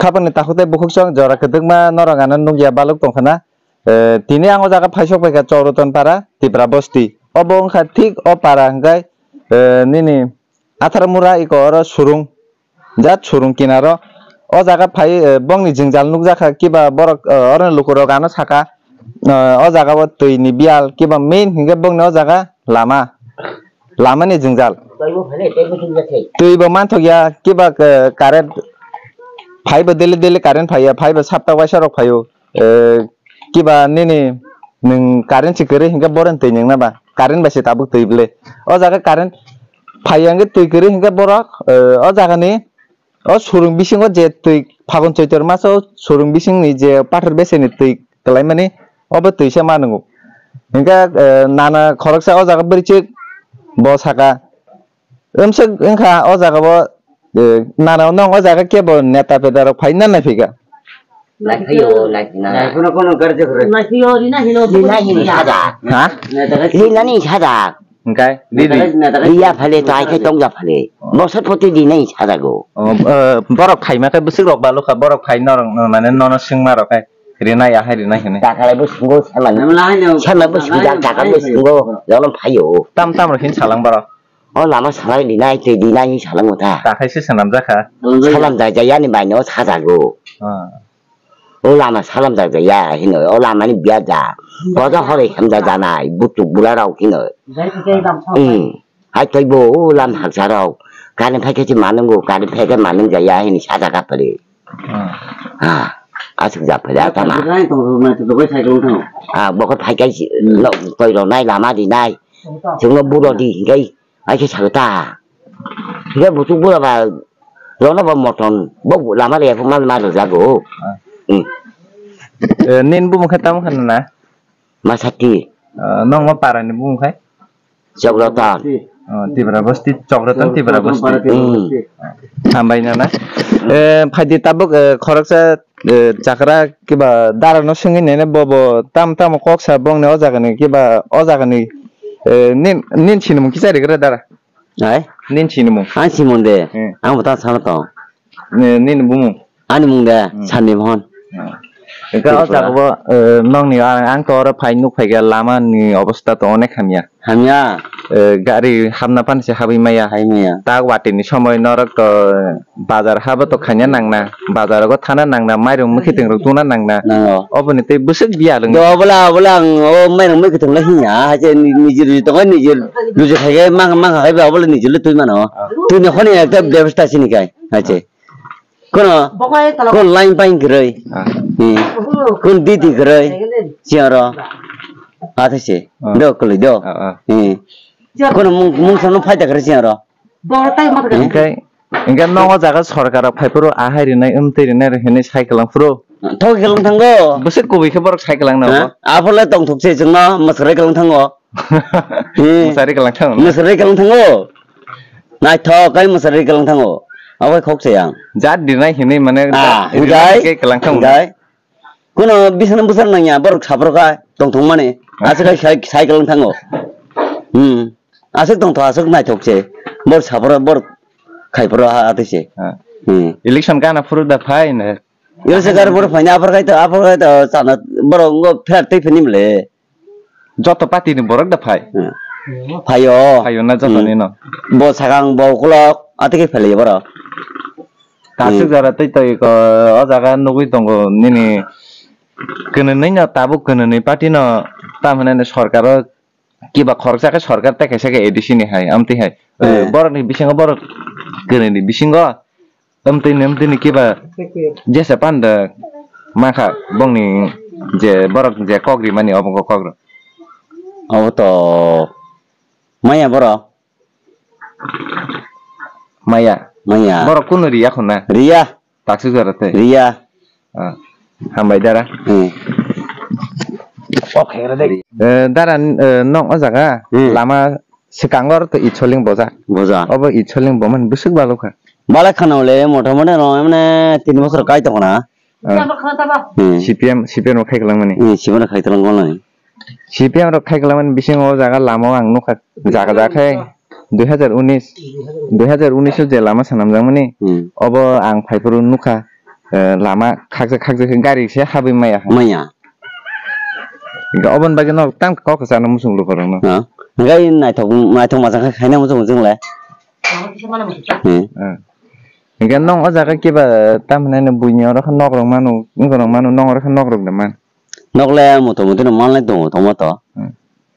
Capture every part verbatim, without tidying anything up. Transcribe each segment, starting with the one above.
khapangni takhuk tei bukhuk chwng jora kwdwkma norok ano nukya balwk tongkha na. Eh, tini ang o jaga phaisok paikha Choroton para, Tipra Bosti. Obo wngkha thik o para hwnkhe, eh, nini Atharmura iko oro surung, jat surung kinaro. O jaga phai, eh, bongni jwngjal nukjakha, kiba borok, eh, oroni lukurok ano saka, eh, o jaga o twi ni biyal, kiba main hwnkhe bongni o jaga lama, lama ni jwngjal. Twi bo manthok ya, kiba, eh, current phai bo daily daily current phai ya, phai bo sapta waisa rok phai o. Eh, kiba nini nwng current se kwrwi hwnkhe bohrok twi nwng na ba? Current bai se tabuk twi bwle. O jaga current phai ya hwnkhe twi kwrwi hwnkhe borok, eh, o jaga ni o surung bisingo je twi Phagun Choitor maso surung bisingni je pathor beseni twi kwlaimani obo twi se ma nwngo. Hwnkhe, eh, nana khoroksa o jaga bwrwichwk bo saka. Wmswk wngkha o jaga o, eh, nana nwng o jaga kebo neta peta rok phai na nai phika? Naiphaio, nai-, nai-, Naiphano kono garje hore. Naiphaio, rina hino. Rina hino sada. Ha? Neta ka Rina ni sada. Hwnkhe, rina ka, rina ka Riya phale to ai khe tongja phale. Oh. Bosor poti rina ni sada go. Oh, eh, borok phaima khe bwswk rok balukha, borok phai norok, mane nono swngma rok khe rina ya hai rina hini. Takalai bo sungo sama. Nama lahaino, sama bo lahaino, sungo, takal bo lahaino. Sungo, jono phaio. Tam tam rok hin salang borok. O lama salai linai, twi dinai hinwi salango ta. Takhai se swnamjakha. Salam jai jai yani bai no sajago. Ah. O lama salam jai jai ya hino, o lama ni biya ja. Bodo hore hamja janai, butuk bula rok hino. Hmm. Hai toi bo, o lam haksa rok. Kani phai khe manungo, kani phai khe manung jaya hini sajaga pare. Hmm. Ah, asuk ja pare atama. Nai tong, nai tong, bai cycle tong. Ah, bokhe phai khe si, hmm, no, toi rok nai lama di nai. Tong tong. Chwngno buro di, hingai. Ai khe sago ta. Hiya buchuk bura ba, rona ba moton, bo lama le phuk mal mal jago. Ah. Hmm. Eh, nin bumung khe tamo khan na? Masati. Eh, nong ma para ni bumung khai? Chokroton. Oh, Tipra Bosti, Chokroton, Tipra Bosti. Hmm. Hambai na na. Eh, phaidi tabuk, eh, khoroksa, eh, chakra kiba dara no swngwi nene bo bo tam tamo kok sa bong ne o jaga ni kiba o jaga ni, eh, nin, nin sinimung kisa rigra dara. Hai? Nin sinimung. Ang simung de. Hmm. Ang bo ta sana tong. Ne, nini bumung? Ani mung de, hmm, Sandi Mohon. Hmm. Engka o Tripura. Jaga bo, eh, nongni ang, ang to oro phai nuk phai khe lama ni obostha to onek hamya. Hamya? Eh, gari hamna pan se habwi maya. Hai maya. Ta watini somoi norok to bazar habo to khanya nangna. Bazar go thana nangna, mairung mwkhitwng rok tuna nangna. Nango. Oboni tei bwswk biya lwng. Do, obola, obola ang o mairung mwkhitwng le hinya, hai se ni-, nijil ruji tongo, nijil ruji khai khe mang, mang khai ba obola nijil le twi mano. Ah. Twi ni honi ekta bebostha sini kai, hai se. Kono, kono line pain kwrwi. Ah. Hmm. Kono didi kwrwi. Siyaro. Atha se. Ah. Do kwlwi do. Ah, ah. Hmm. Kono mung, mung samno phaida kwrwi siyaro. Hingke, hingke nogo jaga sorkar rok phai phuru ahai rinai, wmtwi rinai hinwi sai kwlang phuru. Thok kwlang thango. Bwswk kubui khe borok sai kwlang na. Ha? Bo? Aphole tongthok se chwngno mwswrwi kwlang thango. Hmm. Mwswrwi kwlang thango. Mwswrwi kwlang thango. Naithok kai mwswrwi kwlang thango. Abo khok se yang. Jat dinai hinwi mane. Ah, jat dinai hingai, ke kwlang thango. Hingai. Kono bisana bwsar nangya borok saprok kha tongthok mani. Aswk khai sai, sai kwlang thango. Hmm. Aswk tongthok aswk naithok se. Bor saprok bor khai phuru ha atwi se. Ah. Hmm. Election gana phuru da phai ne. Election gana phuru phai ne aphor khai to, aphor khai to sana borok ngo pher twi phini mle. Joto party ni borok da phai. Hmm. Phaio. Phaio na joto ni no. Hmm. Bo sakang bo ukulok atwi khe phailaiya borok. Kasuk jora tei tei ko o jaga nugui tongo nini kwnwi no tabuk kwnwi party no tam hinani sorkar o kiba khoroksa khe sorkar tei kaisa khe A D C ni hai amtwi hai. Eh. Borok ni bisingo borok kwnwi ni bisingo amtwi ni amtwi ni kiba jesa panda makha bongni je borok je kok rimani obo kok ro. Obo to maya borok. Maya. Maya. Borok kunu riya khuna. Riya. Taksuk jora te. Riya. Ah. Hambai dara. Hmm. Eh, dara, eh, nok o jaga. Hmm. Lama swkango to Itsoling boja. Boja. Obo Itsoling boman bwswk balukha. Balai khana le mota mota no mane tin bosor kai tongna. Ah. Hmm. C P M, C P M rok khai kwlangmani. Hmm, C P M rok khai kwlangmani. C P M rok khai kwlangmani bisingo o jaga lama o ang nukha. Jaga jaga khai dui hazar unis, dui hazar unis o je lama swnamjakmani, hmm, obo ang phaiphuru nukha. eh, lama khaksa khaksa khe gari se habwi maya. Maya. Hinkhe oboni bagwi no tang kok kwchangno muchung lukurokno. Ha. Hinkhe naithok, naithok majak khe khaina muchung muchung le. Hmm. Ah. Hinkhe nong o jaga kiba, eh, tamhinai no buini oro khe nok rok manu, wngkha rok manu, nong oro khe nok rok da man. Nok le moto moti no manlai tongo, tongma to. Hmm.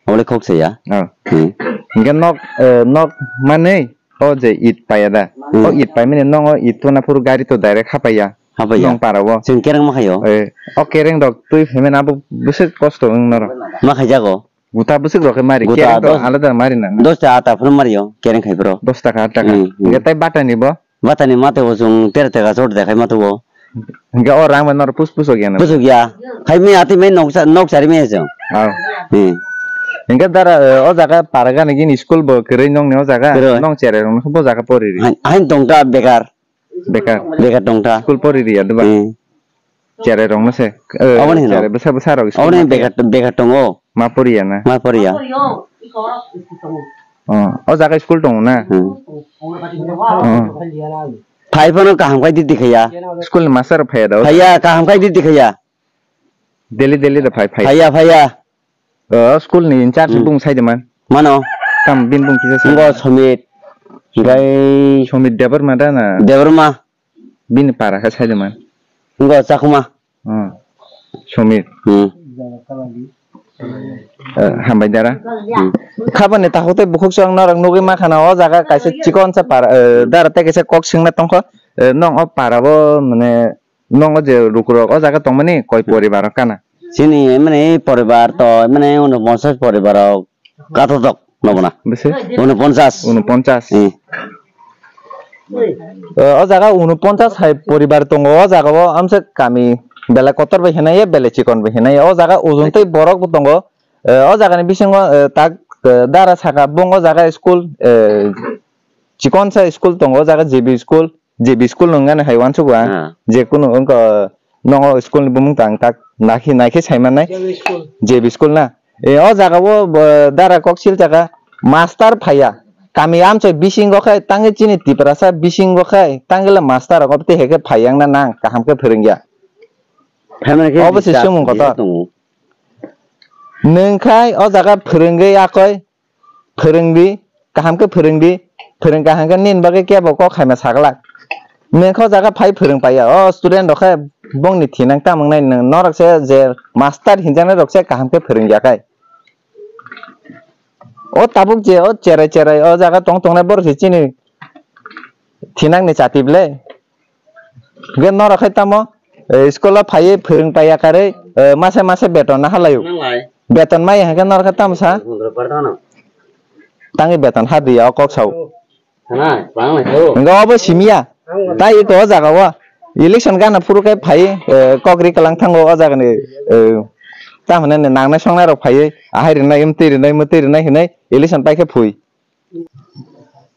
Obole khok saya. Oh. Hmm. Hinkhe nok, eh, nok manwi o je it paiya da. Hmm. O it paimani nongo it tuna phuru gari to direct hapaiya. Hapaiya. Nong para o. Chwng kereng ma khaio. Eh, o kereng rok twi phaimani abo bwswk kosto wng norok. Ma khaijago. Guta bwswk rok khe mari. Guta kereng to dos, alada mari na. Dos ta ata phuru mario, kereng khai phuru. Dos taka, aat taka. Hmm, hmm. Hinkhe tai batani bo? Batani mate bo chwng tere teka chot dekhai mate bo. Hinkhe o rang bai nor pus pus ogya na. Pus ogya. Khai me ati me nok sa-, nok sari me chwng. Aw. Hmm. Hinkhe dara, eh, o jaga paragani gini school bo kwrwi nongni o jaga. Kwrwi. Nong cherai rok bo jaga pori ri. Hain, hain tongta bekar. Bekar. Bekar tongta. School pori ri ya duba. Hmm. Cherai rok no se. Eh, aboni hino. Cherai bwsa bwsa rok school. Aboni ma bekar, bekar tongo. Ma poriya na? Ma poriya. Oh, o jaga school tongo na? Hmm. Oh. Phai phano kaham khai di tikhaya. School ni master phaiya da? Phaiya, kaham khai di tikhaya. Daily, daily da phai, phai. Phaiya, phaiya. Oh, school ni in charge. Hmm. Bung sai de man. Mano. Tam bin bung kisa sai. Ngo Somit. Hinkhe Somit Debbarma da na? Debbarma. Bini para khe sai de man. Ngo Chakma. Hmm. Somit. Hmm. Eh, hambai dara. Hmm. Khabani takhuk tei bukhuk chwng norok nugwi mankha na o jaga kaisa chikonsa para, eh, dara tei kaisa kok swngna tongkho. Eh, nong o para o mane nong o je lukurok o jaga tongmani koi poribar o kana? Chini mane poribar to mane uno ponchas poribar rok. Kato tok, nogo na? Bese? Unoponchas. Unoponchas. Eh. Eh, o jaga unoponchas hai poribar tongo, o jaga o amsa kami belai kotor bai hinai, belai chikon bai hinai. O jaga ujung tei borok bo tongo. Eh, o jaga ni bisingo, eh, tak, eh, dara saka bung o jaga school, eh, chikonsa school tongo, o jaga J B school. J B school nung gana hai uansuk ang. Ah. Je kunu wngkha, nogo school ni bumung tang tak nakhi, nakhi sai mannai. J B school. J B school na. E, o jaga o bo dara kok sil jaga master phaiya. Kami amchai bisingo khai, tangwi chini Tiprasa bisingo khai, tangwi le master rok tei heke phai yang na nang kaham khe phwrwngya. Phaimani khe obo se disturb sumung kotor. Tongo. Nwng khai o jaga phwrwngwi akoi, phwrwngdi, kaham khe phwrwngdi, phwrwng kaham khe nini bagwi kebo kok khaima saglak. Nwng khe o jaga phai phwrwng paiya, o student rok khe bongni thinang tamung nai nwng, norok se je master hinjaknai rok se kaham khe phwrwngya khai. O tabuk je o cherai cherai o jaga tong tongnai borok se chini thinangni chati ble. Hwnkhe norok khai tamo, eh, school o phaiwi phwrwng paiya karwi, eh, mase mase beton no halaio. Nanglai. Beton maya hwnkhe norok khai tamo sa? Pondro par tano. Tangwi beton ha diya o kok sao. Sana, panglai sao. Hwnkhe obo simiya. Tai iko o jaga o. Election gana phuru khai phai, eh, kok ri kwlang thango o jaga ni, eh, ta hwnwi nangnai songnai rok phaiwi ahai rwnai, mtwi rwnai, mwtwi rwnai hwnwi election pai khe phui.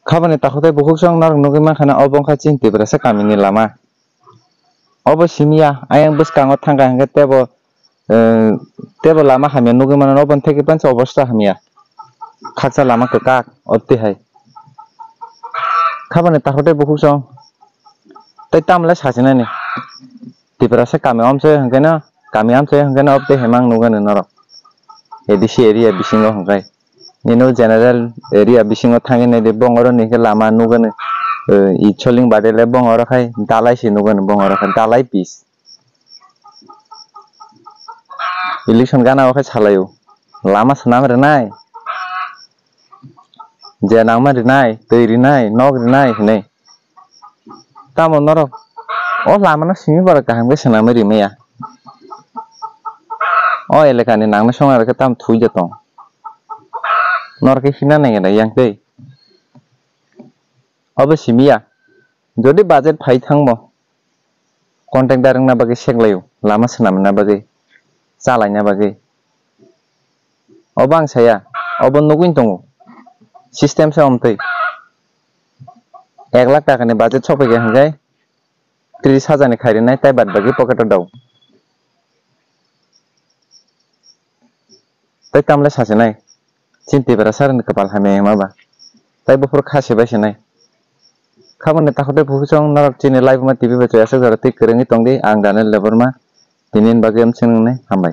Khabani takhuk tei bukhuk chwng norok nugwi mankha na, obo wngkha chini Tiprasa kamini lama. Obo simiya, ayang bwskango thangkha hinkhe tebo, eh, tebo lama hamya nugwi mano, oboni theke pansa obosta hamya. Khaksa lama kwkak, obtwi hai. Khabani takhuk tei bukhuk chwng tei tamle sachinani. Tiprasa kami omse hwnkhe no, kami amchai hwnkhe no obtwi hemang nugani norok. A D C area bisingo hwnkhe. Nini general area bisingo thangwi naidi, bongoro ni khe lama nugani, eh, i choling badele bongoro khai dalai se nugani, bongoro khai dalai pis. Election gana o khai salaio. Lama swnam rwnai. Je nangma rwnai, twi rwnai, nok rwnai hinwi. Tamo norok o lama no simi borok kaham khe swnamwi rimaya. O eleka ni nangma songna rok khe tamo thwi de tong. Norok khe himna nai yang tei. Obo simiya. Jodi budget phai thangmo, contractor wngna bagwi seklaio, lama swnamna bagwi, chalaina bagwi. Obo ang saya, obo nugwi tongo. System se omtwi. Ek lakh taka ni budget sokphaikha hwnkhe tris hajar ni khairwnai, tai bad bagwi pocket o dao. Tai tamle sasinai. Chini Tiprasa rokni kwpal hamya hima ba. Tai buphuru kha se bai sinai. Tamo ni takhuk tei buphusong norok chini Laibuma T V bai chaya suk jora twi kwrwngwi tongdi, ang Daniel Debbarma, tini ni bagwi amchwng nwngnai, hambai.